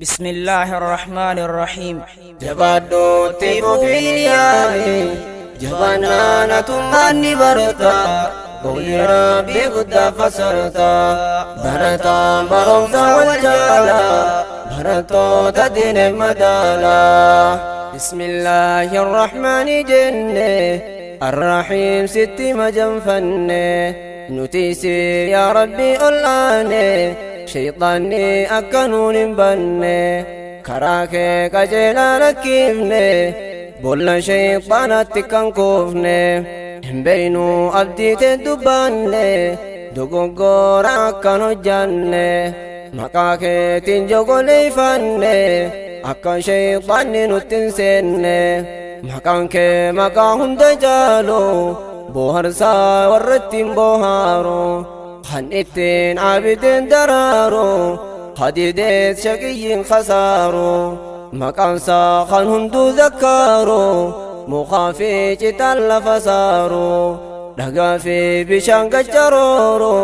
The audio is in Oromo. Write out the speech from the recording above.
بسم الله الرحمن الرحيم. Jabaadhootti fufii, jabaanaanatummaan ni barata. Qawli Rabbii guddaa fasarta. Barataan barumsa wal jaala, barattoota diine madaala. بسم الله الرحمن jenne, الرحيم sitti majanfanne. Nutiisi yaa Rabbii ol'aane, shayxaanni akka nuun hin banne. Karaa kee qajeelaa lakkiifne, bolla shayxaanaatti kan kuufne. Hin beeynu abdiitee dubbaanne, dogoggora akkan hojjanne. Maqaa keetiin jogoleeyfanne, akka shayxaanni nutti hin seenne. Maqaan kee maqaa hunda caalu, booharsaa warra ittiin boohaaru, kan ittiin abideen daraaru, hadideet shaqiyyiin khasaaru. Maqaansaa kan hunduu zakkaaru, mukaa fi citaan lafa saaru, dhagaa fi bishaan gaccarooru.